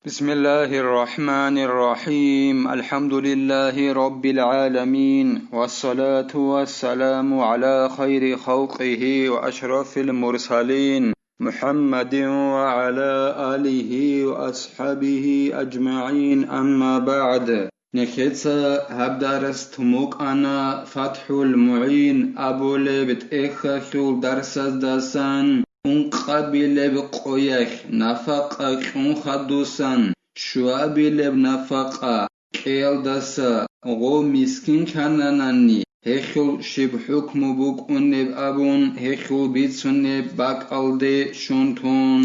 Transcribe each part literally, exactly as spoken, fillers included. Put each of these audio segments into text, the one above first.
بسم الله الرحمن الرحيم. الحمد لله رب العالمين. والصلاة والسلام على خير خلقه وأشرف المرسلين محمد وعلى آله وأصحابه أجمعين. أما بعد. Нехеца гьаб дарс тумукъана ФатхӀул МугӀин абулеб тӀехьалъул дарсаздасан, ункъабилеб къоялъ нафакъа кьун хадусан, щуабилеб нафакъа кьеялдаса гъо мискин хананани, гьелъул щиб хӀукму букӀунеб абун, гьелъул бицунеб бакӀалде щун тун.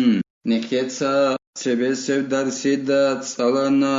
Нехеца цебесеб дарсида цӀалана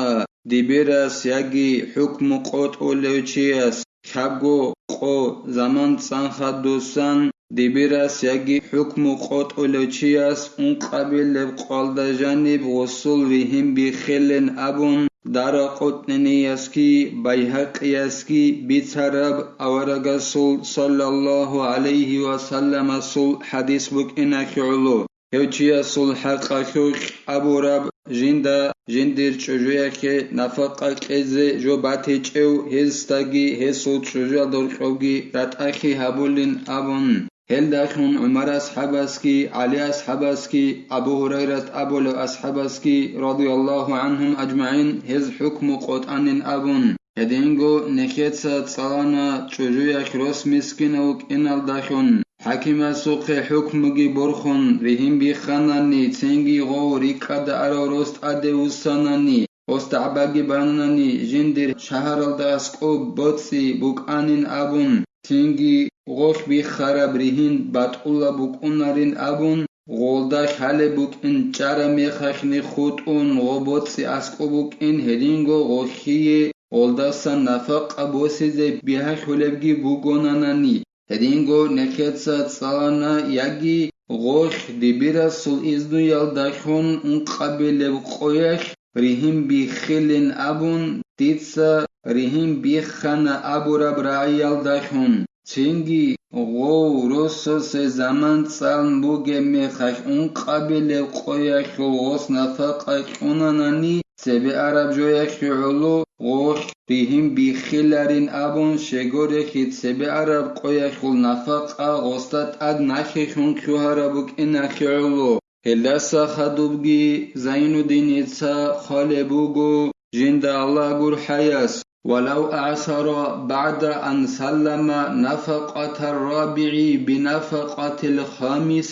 дибирас яги хӀукму къотӀулев чияс, лъабго къо заман цӀан хадусан, дибирас яги хӀукму къотӀулев чияс ункъабилеб къоялда жаниб гъусул ригьин биххилин абун, Даракъутниясги Байгьакъиясги бицараб аварагасул саллаллагьу гӀалайгьи ва салламасул хӀадис букӀиналъе гӀоло. Гьев чиясул хӀакъалъулъ абураб, жинда жиндир чӀужуялъе нафакъа кьезе жо батичӀев, гьездаги гьесул чӀужуялда рокьовги ратӀахъи гьабулин абун. Гьелдалъун ГӀумар асхӀабасги, ГӀали асхӀабасги, Абу Гьурайрат абулев асхӀабасги, радияллагьу гӀанхум ажмагӀин, гьез хӀукму къотӀанин абун. Гьединго нехеца цӀалана чӀужуялъ рос мискинав вукӀиналдалъун, хӀакимасухъе хӀукмуги борхун, ригьин бихханани, цинги гъов рикӀкӀада арав рос тӀаде вуссанани, гъос дагӀбаги банани, жиндир шагьаралда аскӀоб боцӀи букӀанин абун, цинги гъолъ биххараб ригьин батӀулаб букӀунарин абун, гъолда лъалеб букӀин чӀараб мехалъни хутӀун гъо боцӀи аскӀоб букӀин, гьединго гъолъие гъолдасан нафакъа босизе бигьалъулебги бугонанани, гьединго нехеца цӀалана яги гъолъ дибирасул изнуялдалъун ункъабилеб къоялъ ригьин биххилин абун, дица ригьин биххана абураб рагӀиялдалъун. Цинги гъов росасе заман цӀан бугеб мехалъ ункъабилеб къоялъул гъос нафакъа кьунанани, цебе араб жоялъе гӀоло гъолъ ригьин биххиларин абун, щегорехи цебе араб къоялъул нафакъа гъосда тӀад нахъехун лъугьараб букӀиналъе гӀоло. Гьелдаса хадубги Зайнуддиница хъвалеб буго, жинда Аллагь гурхӀаяс: «ولو أعسر بعد أن سلم نفقة الرابع بنفقة الخامس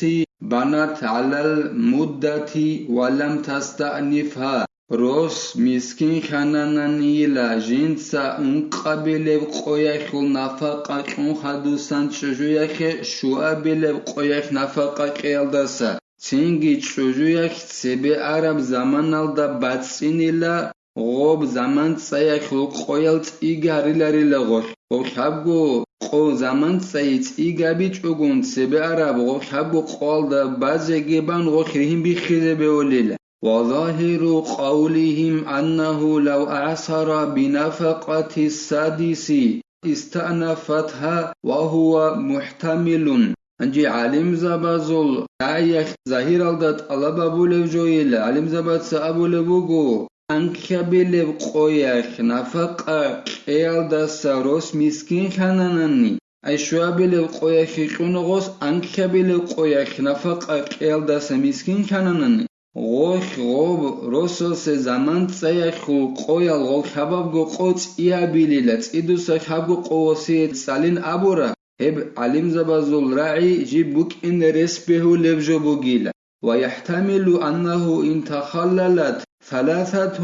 بنت على المدة ولم تستأنفها». Рос мискин ханананийила жинца ункъабилеб къоялъул нафакъа кьун хадусан чӀужуялъе щуабилеб къоялъ нафакъа кьеялдаса. Цинги чӀужуялъ цебе араб заманалда бацӀцӀинила гъоб заман цӀаялъул къоял цӀигариларила гъолъ. Гъоб лъабго къо заман цӀай цӀигабичӀогун цебе араб гъоб лъабго къоялда базеги бан гъолъ ригьин биххизе бегьулила. وظاهر قولهم أنه لو أعسر بنفقة السادس استأنفتها وهو محتمل. Гьанже гӀалимзабазул рагӀиялъ загьиралда тӀалаб гьабулеб жойила, гӀалимзабаца абулеб буго, анкьабилеб къоялъ нафакъа кьеялдаса рос мискин хананани, ай щуабилеб къоялъе кьуна гъос анкьабилеб къоялъ нафакъа кьеялдаса мискин хананани, гъолъ гъоб росасе заман цӀаялъул къоял гъол хабабго къо цӀиабилила, цӀидуса хабго къо восият цӀалин абура, гьеб гӀалимзабазул рагӀи жиб букӀине рес бегьулеб жо бугила. ويحتمل أنه إن تخللت ثلاثة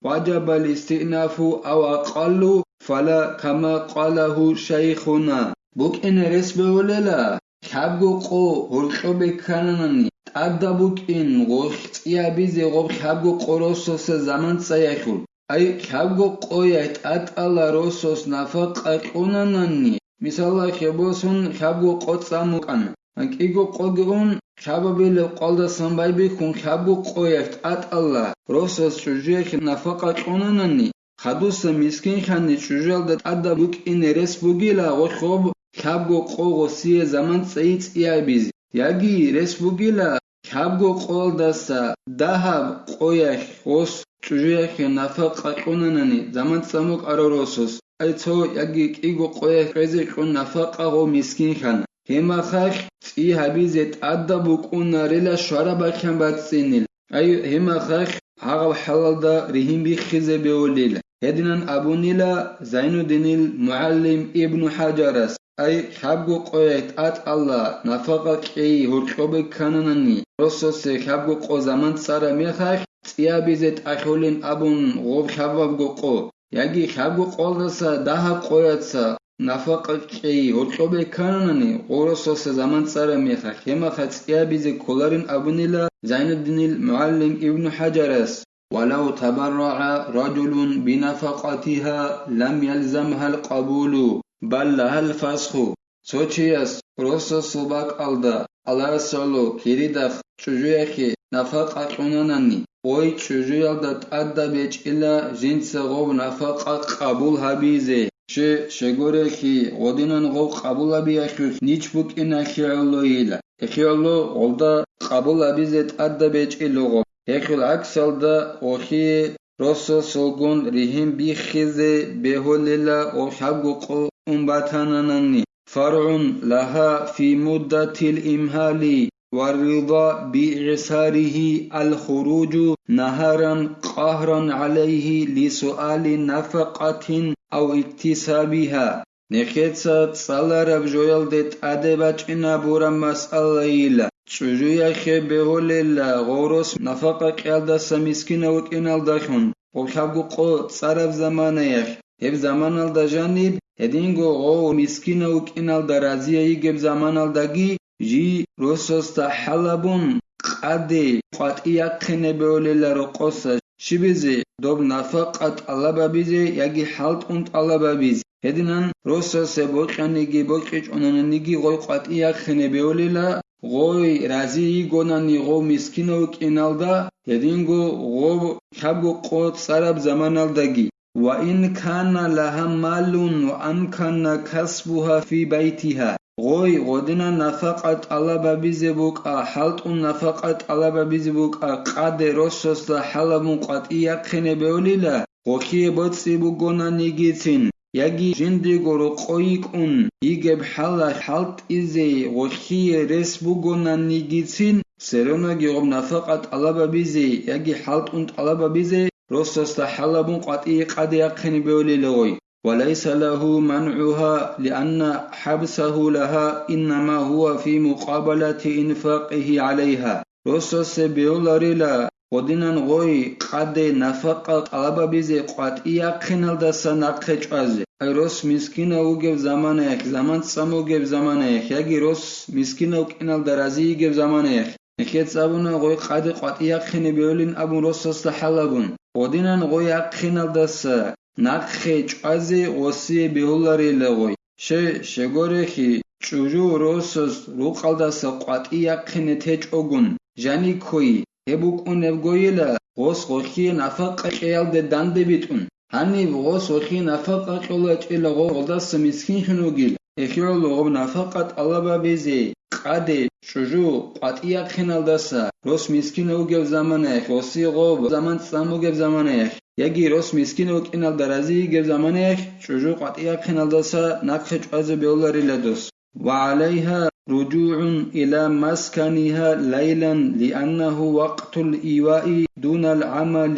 وجب الاستئناف أو أقل، فلا كما قاله شيخنا. БукӀине рес бегьулела, лъабго къо гьоркьобе ккананани, тӀадаб букӀин гъоркь цӀиабизе гъоб лъабго къо рососа заман цӀаялъул. Ай, лъабго къояй тӀатӀала росос нафакъа кьунананни, мисалалъе босун, лъабго къо цӀан букӀана. КӀиго къоги ун, лъабабилеб къоялдасан байбихьун, лъабго къоялъ тӀатӀала росас чӀужуялъе нафакъа кьунанани, хадуса мискинлъани чӀужуялда тӀадаб букӀине рес бугила гъолъ гъоб лъабго къо гъосие заман цӀей цӀиабизе, яги рес бугила лъабго къоялдаса дагьаб къоялъ гъос чӀужуяхъе нафакъа кьунанани, заман цӀа букӀарав росас, ай цо яги кӀиго къоялъ кьезе кьун нафакъа гъов мискин хьана. Гьеб мехалъ цӀи гьабизе тӀадаб букӀунарила щвараб бахъан бацӀцӀинил. Ай, гьеб мехалъ гьагъаб хӀалалда ригьин биххизе бегьулила. Гьединан абунила Зайнуддинил мугӀалим Ибну ХӀажарас, ай, хьабго къоялъ тӀатӀала нафакъа кьей гьоркьобе ккананани, росасе хьабго къо заман цӀараб мехалъ, цӀи гьабизе тӀалъулин абун гъоб хьабабго къо. Яги хьабго къоялдаса дагьаб къояца нафакъа кьей гьоркьобе ккананани, гъоросасе заман цӀараб мехалъ, гьеб мехалъ цӀи гьабизе кколарин абунила Зайнуддинил мугӀалим Ибну ХӀажарас: «Валав табаррагӀа ражулун бинафакъатиха, лам ялзамгьал къабулу, бал лагьал фасху». Цо чияс росасул бакӀалда, Аллагьасул киридахъ, чӀужуяхъе нафакъа кьунанани, ой чӀужуялда тӀадаб гьечӀила жинца гъоб нафакъа къабул гьабизе, щи, щегорехъи, гъодинан гъов къабул гьабиялъулъ нич букӀиналъе гӀолойила. Эхиялъул гъолда къабул гьабизе тӀадаб гьечӀила гъоб. Гьехул гӀаксалда, охие росасулгун ригьин биххизе бегьулила ва хьабго къо ун батананани. فرع لها في مدة الإمهال والرضا بإعساره الخروج نهارا قهرا عليه لسؤال نفقة أو اكتسابها. Нехеца цӀалараб жоялде тӀаде бачӀинабураб масъалайила, чӀужуяхъе бегьулела гъорос нафакъа кьеялдаса мискинав вукӀиналдалъун, гъоб хьабго къо цӀараб заманаялъ, гьеб заманалда жаниб гьединго гъов мискинав вукӀиналда разияй йигеб заманалдаги, жий росасда хӀалабун, къаде къватӀи яхъине бегьулела рокъоса щибизе, доб нафакъа тӀалабабизе яги хӀалтӀун тӀалабабизе. Гьединан росасе бокьаниги бокьичӀонаниги гъой къватӀи яхъине бегьулела, гъой рази йигонани гъов мискинав вукӀиналда, гьединго гъов хьабго къо цӀараб заманалдаги. وإن كان لها مال وأمكن كسبها في بيتها. Гъой гъодинан нафакъа тӀалабабизе букӀа, хӀалтӀун нафакъа тӀалабабизе букӀа, къаде росасда хӀалабун къватӀи яхъине бегьулила, гъохие боцӀи бугонанигицин, яги жиндиего рокъой йикӀун йигеб хӀалалъ хӀалтӀизе гъохие рес бугонанигицин, серонаги гъоб нафакъа тӀалабабизе яги хӀалтӀун тӀалабабизе росасда хӀалабун къватӀие къаде яхъине бегьулила гъой. وليس له منعها، لأن حبسه لها إنما هو في مقابلة إنفاقه عليها. Росасе бегьуларила гъодинан гъой къаде нафакъа тӀалабабизе къватӀи яхъиналдаса нахъе чӀвазе. Ай рос мискинав вугев заманаялъ, заман цӀам вугев заманаялъ, яги рос мискинав вукӀиналда рази йигев заманаялъ. Нехеца абуна гъой къаде къватӀи яхъине бегьулин абун росасда хӀалабун. Гъодинан гъой яхъиналдаса нахъе чӀвазе гъосие бегьуларила гъой. Щай, щегорехи, чӀужу росас рукъалдаса къватӀи яхъине течӀогун, жани ккойи, гьеб букӀунебгойила, гъос гъохие нафакъа кьеялде данде битӀун. Гьаниб гъос гъохие нафакъа кьолачӀила гъо-, гъолдаса мискинлъун вугил. Эхиялъул гъоб нафакъа тӀалабабизе къаде чӀужу къватӀи яхъиналдаса, рос мискинав вугев заманаялъ, гъосие гъоб заман цӀам вугев заманаялъ, яги рос мискинав вукӀиналда рази йигев заманаялъ, чӀужу къватӀи яхъиналдаса нахъе чӀвазе бегьуларила дос. وعليها رجوع إلى مسكنها ليلا لأنه وقت الإيواء دون العمل.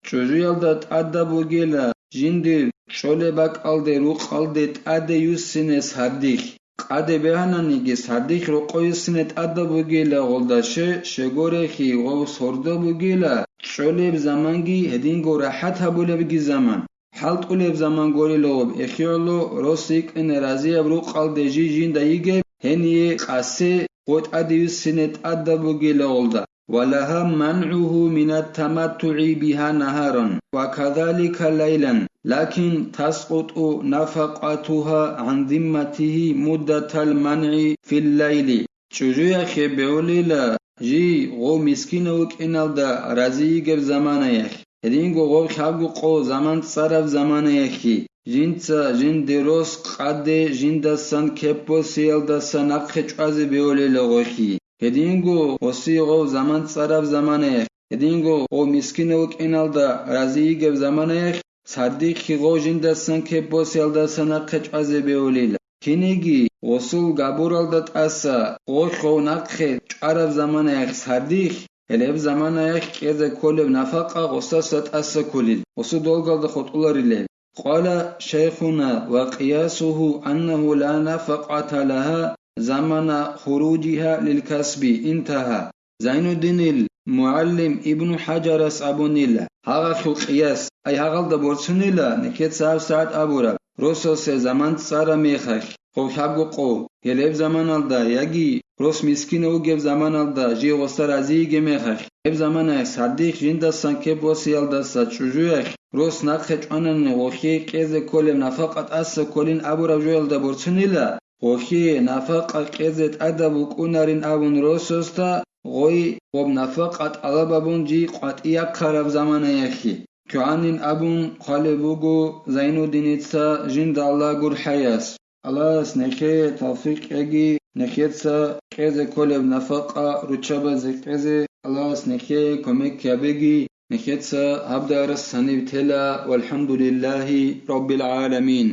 ЧӀужуялда тӀадаб бугила жиндир чӀолеб бакӀалде рукъалде тӀаде юссине сардилъ. Къаде бегьананиги сардилъ рокъой юссине тӀадаб бугила гъолда, щай, щегорехи, гъов сордо бугила, чӀолеб заманги гьединго рахӀат гьабулебги заман. ХӀалтӀулеб заман горила гъоб, эхиялъул рос йикӀине разияб рукъалде жий жинда йигеб, гьение къасе гъой тӀаде юссине тӀадаб бугила гъолда. ولها منعه من التمتع بها نهارا، وكذلك ليلا، لكن تسقط نفقتها عن ذمته مدة المنع في الليل. ЧӀужуяхъе бегьулила жий гъов мискинав вукӀиналда рази йигеб заманаялъ, гьединго гъов хьабго къо заман цӀараб заманаялъги, жинца жинде рос къаде жиндасан кеп босиялдаса нахъе чӀвазе бегьулила гъохи. Гьединго гъосие гъов заман цӀараб заманаялъ, Гьединго гъов мискинав вукӀиналда рази йигеб заманаялъ, сардихъги гъов жиндасан кеп босиялдаса нахъе чӀвазе бевулила. Кинеги гъосул габуралда тӀаса гъолъ гъов нахъе чӀвараб заманаялъ сардихъ, гьелеб заманаялъ кьезе кколеб нафакъа гъосдаса тӀаса кколил, гъосул долгалда хутӀуларилел. قال شيخنا: وقياسه أنه لا نفقة لها زمن خروجها للكسب، انتهى. Зайнуддинил мугӀалим Ибну ХӀажарас абунила, гьагъалъул къияс, ай гьагъалда борцунила нехеца гьабсагӀат абураб, росасе заман цӀара мехалъ, гъов лъабго къо, гьелеб заманалда яги рос мискинав вугеб заманалда жив гъосда рази йигеб мехалъ, гьеб заманаялъ сардихъ жиндасан кеп босиялдаса чӀужуялъ рос нахъе чӀванани гъолъие кьезе кколеб нафакъа тӀаса кколин абураб жоялда борцунила, гъолъие нафакъа кьезе тӀадаб букӀунарин абун росасда гъой гъоб нафакъа тӀалаб абун жий къватӀи яхъараб заманаялъе. КигӀанин абун хъвалеб буго Зайнуддиница жинда Аллагь гурхӀаяс. Аллагьас нехее тавфикъ кьеги, нехеца кьезе кколеб нафакъа руччабазе кьезе Аллагьас нехее кумек гьабеги, нехеца гьаб дарс гьаниб тела, валхӀамдулиллагьи раббил гӀаламин.